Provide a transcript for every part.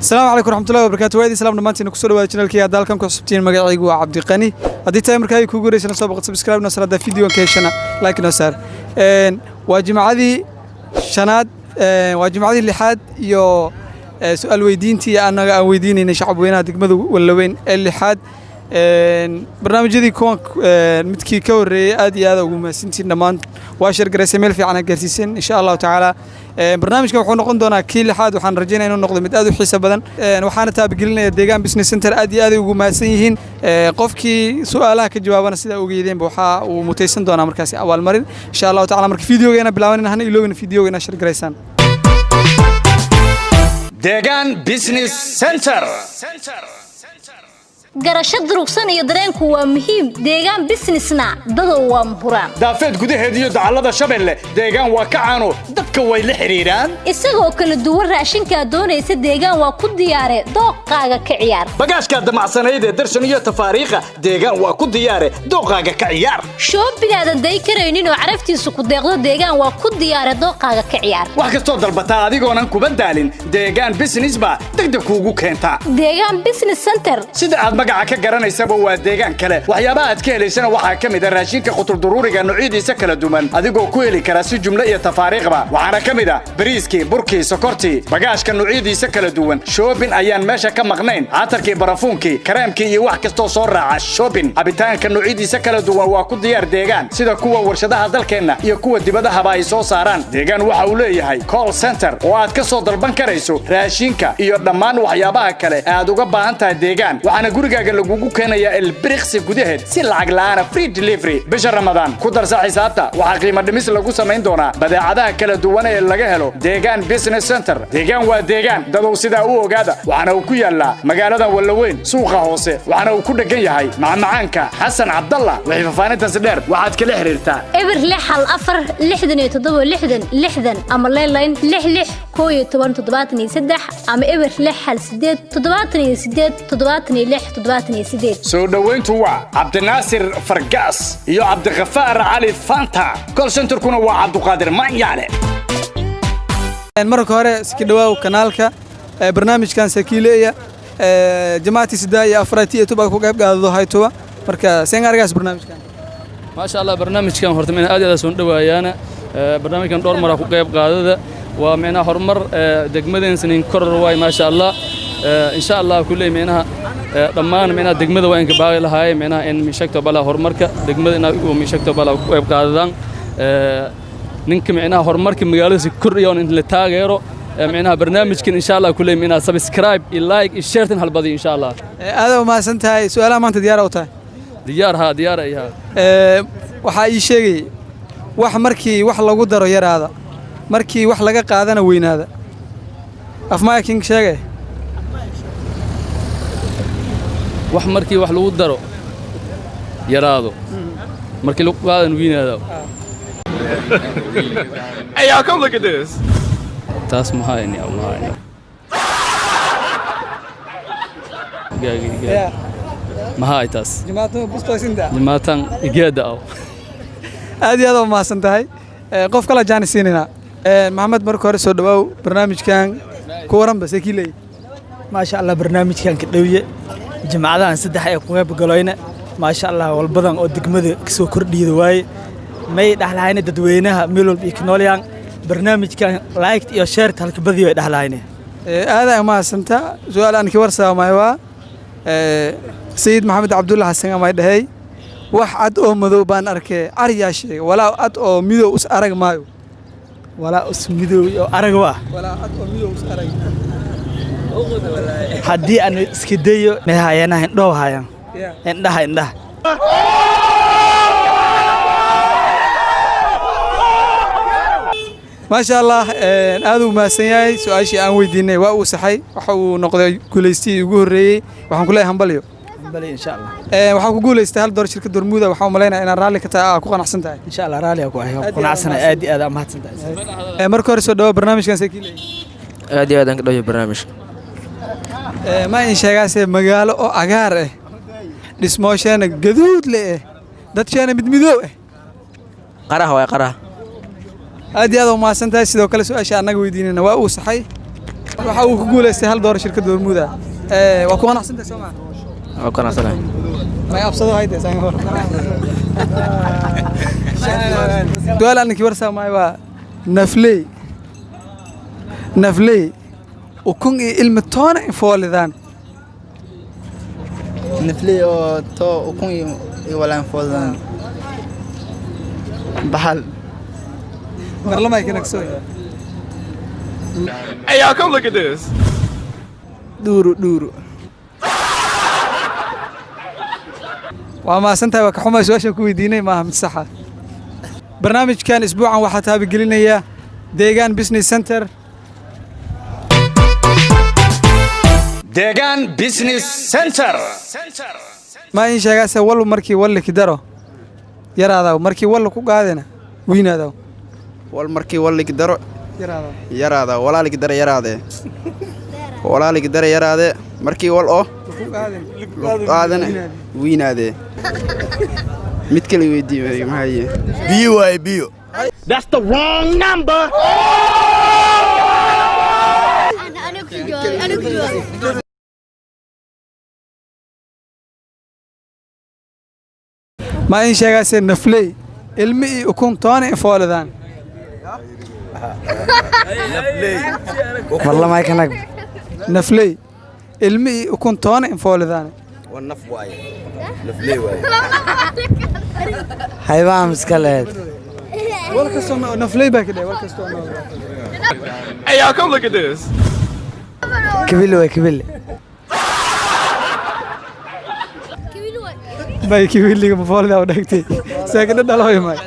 Asalaamu calaykum raxmatullahi wabarakatu. Waa idin salaam dhammaantiin. Kusoo dhawaada channelkii. Hadda halkan ku cusubtiin, magacaygu waa Cabdiqani. Haddii tahay markaa ay kuugu horeysana, soo boqod, subscribe noo saar. Haddaa videogan ka heshana, like noo saar. Waa jimcadii shanaad, waa jimcadii lixaad iyo su-aal weydiintii annaga aan weydiinaynay shacab weynaha degmada Wallaweyn ee lixaad. Barnaamijyadii kuwan midkii ka horreeyey aad iyo aad ugu mahadsantiin dhammaan. Waa share garaysay, meel fiican aad gaarsiiseen. Insha Allahu tacaala barnaamijkan wuxuu noqon doonaa kii lixaad. Waxaan rajaynaya inuu noqdo mid aad u xiiso badan. Waxaana taabagelinaya Deegaan Business Center. Aad iyo aad ay ugu mahadsan yihiin. Qofkii su'aalaha ka jawaabana, sidaa ogeydeenba, waxaa uu mutaysan doonaa markaasi abaalmarin, insha Allahu tacala. Marka videogeena bilaabanina, hana iloobina videoga inaad share garaysaan. Deegaan Business Center. Garasho durugsan iyo dareenku waa muhiim. Deegaan businessna dadow waa muhuraan. Daafeed gudaheed iyo dacallada Shabeelle, Deegaan waa ka caano, dadka way la xidhiidhaan. Isagoo kala duwan raashinkaa doonaysa, Deegaan waa ku diyaare, dooqaaga ka ciyaar. Bagaashkaa damacsanayd ee darsan iyo tafaariikha, Deegaan waa ku diyaare, dooqaaga ka ciyaar. Shoobigaadan day karaynin oo caraftiisu ku deeqdo, Deegaan waa ku diyaare, dooqaaga ka ciyaar. Wax kastoo dalbataa adigoonan kuba daalin, Deegaan Business baa degdeg kuugu keentaa. Deegaan Business Center. Sida aad magaca ka garanaysaba, waa deegaan kale. Waxyaabaha aad ka helaysana waxaa ka mid a raashinka qutulduruuriga noocyadiisa kala duwan, adigoo ku heli kara si jumlo iyo tafaariikhba. Waxaana ka mid a bariiskii, burkii, sokortii, bagaashka noocyadiisa kala duwan. Shopping ayaan meesha ka maqnayn: catarkii, barafuunkii, kareemkii iyo wax kastoo soo raaca shopping. Cabitaanka noocyadiisa kala duwan waa ku diyaar Deegaan, sida kuwa warshadaha dalkeenna iyo kuwa dibadahaba ay soo saaraan. Deegaan waxa uu leeyahay call center oo aad ka soo dalban karayso raashinka iyo dhammaan waxyaabaha kale ee aad uga baahan tahay Deegaan. Waxaana gurigaaga lagugu keenayaa ilbiriqsi gudaheed si lacag la'aana, free delivery. Bisha Ramadaan ku darsa xisaabta, waxaa qiimo dhimis lagu samayn doonaa badeecadaha kala duwan ee laga helo Deegaan Business Center. Deegaan waa deegaan, dadow, sidaa u ogaada. Waxaana uu ku yaallaa magaalada Wallaweyn, suuqa hoose, waxaana uu ku dhegan yahay macmacaanka Xasan Cabdalla. Wixii faahfaahintaasi dheer waxaad kala xiriirtaa 064 67 60 60 ama leylin 66 11 73 ama 0618 78 76 78. Soo dhoweyntu waa Cabdinaasir Fargaas iyo Cabdikhafaar Cali Fanta. Call centerkuna waa Cabduqaadir Manyaale. Marka hore iska dhawaaw kanaalka. Barnaamijkan sakiileeya jamaacati saddex iyo afarati iyo tuba ku qayb qaadado haytuba. Marka seen argaas barnaamijkan? Maasha Allah, barnaamijkan horta mina aad iyo aad soo dhawaayaan. Barnaamijkan dhowr mar ku qayb qaadada, waa micnaha horumar degmadeen sinin koror waay, maasha Allah. Insha Allah kulley micnaha dhammaan micnaha degmada waa inka baaqi lahaay micnaha in mishagto bala horumarka degmada ina mishagto bala ku qayb qaadadaan. Ninka micnaha horumarka magaalada si kordhiyo in la taageero micnaha barnaamijkan, insha Allah kulley micnaha subscribe iyo like iyo share tan halbadi, insha Allah. Aad u mahadsan tahay. Su'aalaha maanta diyaar u tahay? Diyaar haa, diyaar ay haa. Waxaa ii sheegayay wax markii wax lagu daro yaraada, markii wax laga qaadana weynaada. Afmaya king sheegay? Wax markii wax lagu daro yaraado, markii lagu qaadan weynaado. Hey, y'all, come look at this. Taas mahayni mahayni. Yeah. Mahay taas. Jamaatu bustoosinta. Jimaatan igeeda aw. Aad iyo aad u mahadsan tahay. Qof kale jaanis siinaynaa. Maxamed, marka hore soo dhawaaw barnaamijkan. Ku waranba see kii leeyahy? Maasha Allah, barnaamijkan ka dhowiye jimcadahan saddex ee ku qayb galoyna, maasha Allah, walbadan oo degmada kasoo kordhiyada waaye. May dhexlahayna dadweynaha meel walba iyo ka noolyaan barnaamijkan like iyo share halka badiyo ay dhexlahayna. Aad ay mahadsantaa. Su-aal aan ki warsaamay waa Sayid Maxamed Cabdulla Xasan amay dhahey: wax cad oo madow baan arkee, caryaa sheegay, walaa cad oo midow is arag maayo. Walaa is midow oo arag waa. Walaa cad oo midow is arag. Haddii aan iska dayo, may haayanaha indhoo haayaan indhaha indhaha. Maasha Allah, aad uu mahadsan yahay. Su-aashii aan weydiinay waa uu saxay, waxa uu noqday guulaystihii ugu horreeyey. Waxaan ku leeyahay hambalyo. Bale, insha Allah. Waxaa ku guulaystay $1 shirkadda Hormuuda. Waxaan u malaynaya inaad raalli ka tahay, aa ku qanacsan tahay. Insha Allah, raalli ku ahay. Aad iyo aad. Qanacsana, aad iyo aad aa mahadsan tahay. Marka hore soo dhawo barnaamijkan. See kii leeyahay? Aad iyo aad aan ka dhawyo barnaamijka. Ma in sheegaase magaalo oo cagaar ah, dhismoosheena gaduud le eh, dadsheena mid midoow ah? Qaraha waay, qaraha. Aad iyo aad u mahadsan tahay. Sidoo kale su-aasha annaga weydiinayna waa uu saxay. Waxa uu ku guuleystay hal door shirkadda Hormuuda. Waa ku qanacsantahay soo maa? Waa ku qanacsanahay. May absado hayde saan hor. Su'aal aan ninkii warsaa maay waa nafley. Nafley ukun iyo ilmi toona in foolidaan. Nafley oo to ukun iyo walaan foolidaan. Bahal. Marlamay kanagso. Hey, y'all, come look at this. Duuru duuru. Waa mahadsantahay, waa ka xumahay su-aashaan ku weydiinay maaha mid saxa. Barnaamijkan isbuucan waxaa taabagelinaya Deegaan Business Center. Deegaan Business Center. Ma in sheegaase wal markii walli kidaro yaraadaw, markii walla ku qaadina wiinaadaw? Wal markii walli daro yaraadaw. Yaraada walaaligi dara yaraade, walaaligi dara yaraade, markii wal oo qaadana wiinaade. Mid kale weydiiy maxaaye? Biyo waaye, biyo. That's the wrong number. Anigu jawaab. Ma in sheegaase nafley ilmi iyo ukun toona in foolidaan? Marlamay kanag. Nafley ilmi iyo ukun toona in foolidaan. Waa naf waaye, nafley waaye. Haybaan iska lehed. Wal kastoo nafley baa ka dhahay wal kastoo nool. Hey, y'all, come look at this. Kibili way, kibili. May kiwiliga ma foolidaa u dhegtay seekadha dhaloy may.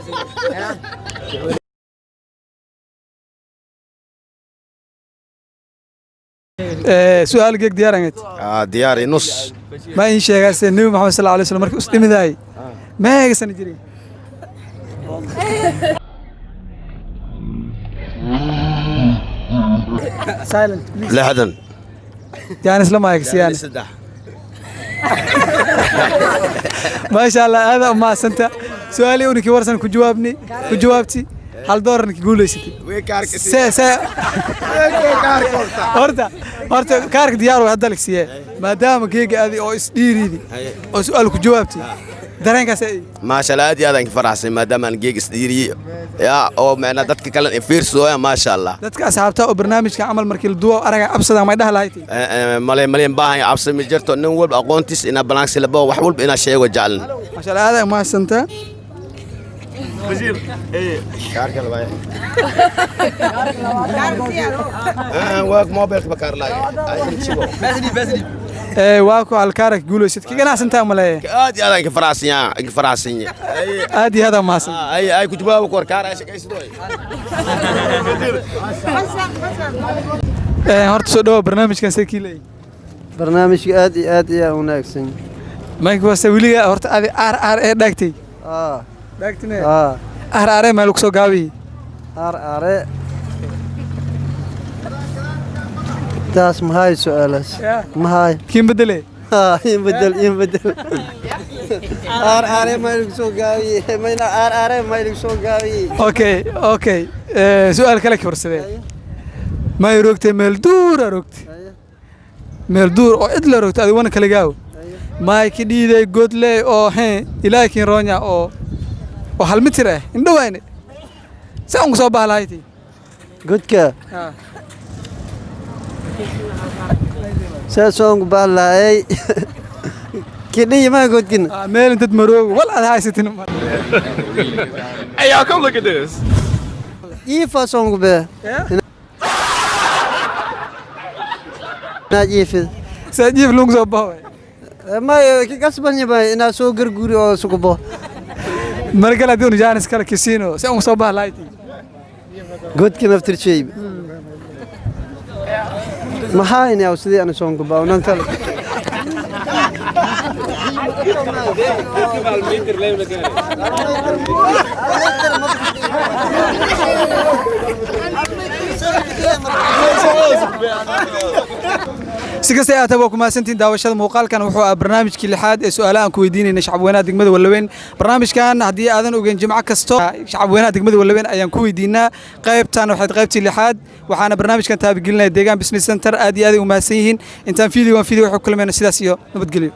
Su'aal geeg diyaarangeed? Diyaari nus. Ma in sheegaase Nebi Maxamed sal alay slam markii isdhimidaayay meegasana jiray? Silent, please. 60. Yaan isla maayagsiiyaan. 3. Maasha allah, aada u mahadsanta. Su-aalii unikii warsan ku jawaabni, ku jawaabti, hal doolarna guulaysatay. Se se horta kaarka diyaar way hadda lagsiiye, maadaama geega adi oo isdhiiriidi oo su-aal ku jawaabtay, dareenkaas ay? Maasha allah, aad iyo aad aan ka faraxsay maadaama aan geeg isdhiiriyey yaa oo macnaa dadka kale fiirsooya, maasha allah. Dadka asxaabta oo barnaamijka camal markii la duwa araga absadan may dhaha lahayd? Male malen baahan cabsi ma jirto, nin walba aqoontiis inaa balaansi labo, wax walba inaa sheego jeclin. Maasha allah, aada umahadsantaa. Kaarka labaay waag mobilka bakaar laay. Waa ku alkaarak guulaysid ka ganacsantaa maleeye. Aad iyo aad aan ka faraxsan yahay, ka faraxsan yahay. Aad iyo aad umahadsan. Ay ay ku jawaabo kor kaar ay shaqaysid way. Horta soo dhawo barnaamijkan see kii leeyahay? Barnaamijka aad iyo aad ayaa wanaagsan. Mayka wase weliga horta adi aar aar ee dhaagtay dhaagtime aar aaree meel ku soo gaabiyey? Aar aare taas mahay su-aalaas mahay. Kiin bedele. In bedel, in bedel. Aar aare mayligu soo gaabiye, mayna aar aare mayligu soo gaabiye. Okay, su-aal kale ka horsadee. May rogtay meel duur a rogtay, meel duur oo cid la rogtay adi wana kaligaaw, may ki dhiiday godle oo he ilaakin roonya oo hal mitir ah indhawayne si aan ku soo bahlahayti? Godka saasoo bahlaayay kidhiyi maa godkin? Meel intad maroogo wal aad haysatin. Hey, y'all, come look at this. Iifa songu be inaad iifid. Saa jiif lagu soo baho? May kasbanyaba inaad soo garguri oo sugubo. Mar kale haddii unu jaanis kale kisiino si aan ku soo bahlahayti? Godka naftirjeyb maxaa inaw sidii ana soonku baa kale. Si kasta ay ahaatee, waa ku mahadsantihiin daawashada muuqaalkan. Wuxuu ahaa barnaamijkii lixaad ee su'aalaha aan ku weydiinayna shacabweynaha degmada Wallaweyn. Barnaamijkan, haddii aadan ogeyn, jimco kasto shacabweynaha degmada Wallaweyn ayaan ku weydiinaa. Qaybtan waxayd qaybtii lixaad, waxaana barnaamijkan taabagelinaya Deegaan Business Center. Aad iyo aad ay u mahadsan yihiin. Intaan video waxu kulmayna, sidaas iyo nabadgelyo.